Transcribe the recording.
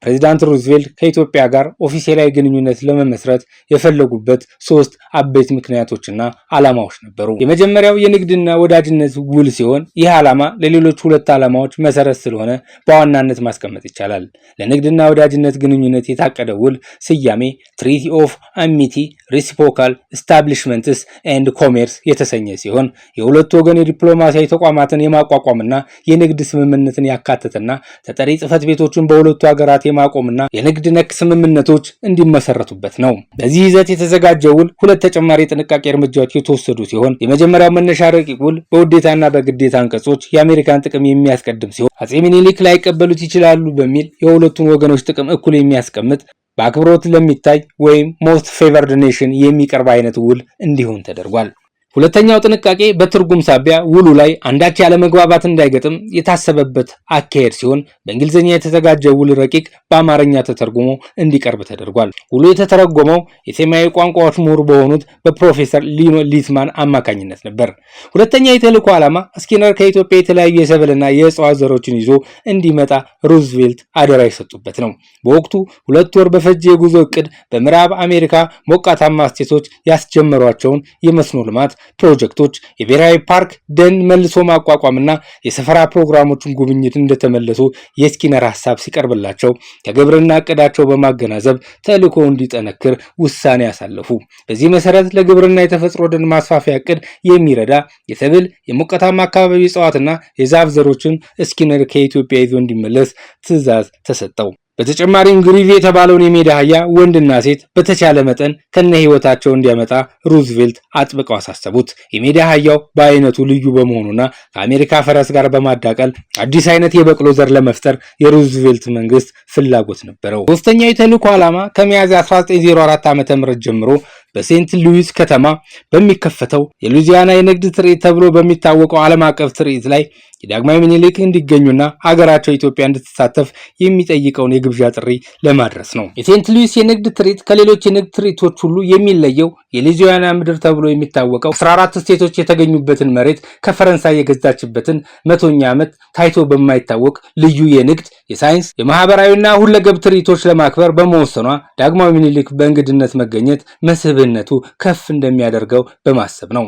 ፕሬዚዳንት ሩዝቬልት ከኢትዮጵያ ጋር ኦፊሴላዊ ግንኙነት ለመመስረት የፈለጉበት ሶስት አበይት ምክንያቶችና ዓላማዎች ነበሩ። የመጀመሪያው የንግድና ወዳጅነት ውል ሲሆን ይህ ዓላማ ለሌሎች ሁለት ዓላማዎች መሰረት ስለሆነ በዋናነት ማስቀመጥ ይቻላል። ለንግድና ወዳጅነት ግንኙነት የታቀደ ውል ስያሜ Treaty of Amity, Reciprocal Establishments and Commerce የተሰኘ ሲሆን የሁለቱ ወገን የዲፕሎማሲያዊ ተቋማትን የማቋቋምና የንግድ ስምምነትን ያካተተና ተጠሪ ጽሕፈት ቤቶችን በሁለቱ ሀገራት የማቆምና የንግድ ነክ ስምምነቶች እንዲመሰረቱበት ነው። በዚህ ይዘት የተዘጋጀው ውል ሁለት ተጨማሪ የጥንቃቄ እርምጃዎች የተወሰዱ ሲሆን የመጀመሪያው መነሻ ረቂቅ ውል በውዴታና በግዴታ አንቀጾች የአሜሪካን ጥቅም የሚያስቀድም ሲሆን አጼ ሚኒሊክ ላይቀበሉት ይችላሉ በሚል የሁለቱን ወገኖች ጥቅም እኩል የሚያስቀምጥ፣ በአክብሮት ለሚታይ ወይም most favored nation የሚቀርብ አይነት ውል እንዲሆን ተደርጓል። ሁለተኛው ጥንቃቄ በትርጉም ሳቢያ ውሉ ላይ አንዳች ያለመግባባት እንዳይገጥም የታሰበበት አካሄድ ሲሆን በእንግሊዝኛ የተዘጋጀው ውል ረቂቅ በአማርኛ ተተርጉሞ እንዲቀርብ ተደርጓል። ውሉ የተተረጎመው የሴማዊ ቋንቋዎች ምሁር በሆኑት በፕሮፌሰር ሊኖ ሊትማን አማካኝነት ነበር። ሁለተኛ የተልእኮ ዓላማ ስኪነር ከኢትዮጵያ የተለያዩ የሰብልና የእጽዋት ዘሮችን ይዞ እንዲመጣ ሩዝቬልት አደራ የሰጡበት ነው። በወቅቱ 2 ወር በፈጀ የጉዞ እቅድ በምዕራብ አሜሪካ ሞቃታማ ስቴቶች ያስጀመሯቸውን የመስኖ ልማት ፕሮጀክቶች፣ የብሔራዊ ፓርክ ደን መልሶ ማቋቋምና የሰፈራ ፕሮግራሞችን ጉብኝት እንደተመለሱ የስኪነር ሀሳብ ሲቀርብላቸው ከግብርና እቅዳቸው በማገናዘብ ተልዕኮ እንዲጠነክር ውሳኔ ያሳለፉ። በዚህ መሰረት ለግብርና የተፈጥሮ ደን ማስፋፊያ እቅድ የሚረዳ የሰብል፣ የሞቃታማ አካባቢ እጽዋትና የዛፍ ዘሮችን ስኪነር ከኢትዮጵያ ይዞ እንዲመለስ ትዕዛዝ ተሰጠው። በተጨማሪም ግሪቪ የተባለውን የሜዳ አህያ ወንድና ሴት በተቻለ መጠን ከነ ህይወታቸው እንዲያመጣ ሩዝቬልት አጥብቀው አሳሰቡት። የሜዳ አህያው በአይነቱ ልዩ በመሆኑና ከአሜሪካ ፈረስ ጋር በማዳቀል አዲስ አይነት የበቅሎ ዘር ለመፍጠር የሩዝቬልት መንግስት ፍላጎት ነበረው። ሶስተኛው የተልዕኮ ዓላማ ከሚያዝያ 1904 ዓ.ም ጀምሮ በሴንት ሉዊስ ከተማ በሚከፈተው የሉዚያና የንግድ ትርኢት ተብሎ በሚታወቀው ዓለም አቀፍ ትርኢት ላይ የዳግማዊ ምኒልክ እንዲገኙና ሀገራቸው ኢትዮጵያ እንድትሳተፍ የሚጠይቀውን የግብዣ ጥሪ ለማድረስ ነው። የሴንት ሉዊስ የንግድ ትርኢት ከሌሎች የንግድ ትርኢቶች ሁሉ የሚለየው የሉዚያና ምድር ተብሎ የሚታወቀው 14 ስቴቶች የተገኙበትን መሬት ከፈረንሳይ የገዛችበትን 100ኛ ዓመት ታይቶ በማይታወቅ ልዩ የንግድ፣ የሳይንስ፣ የማህበራዊና ሁለገብ ትርኢቶች ለማክበር በመወሰኗ ዳግማዊ ምኒልክ በእንግድነት መገኘት መስህብነቱ ከፍ እንደሚያደርገው በማሰብ ነው።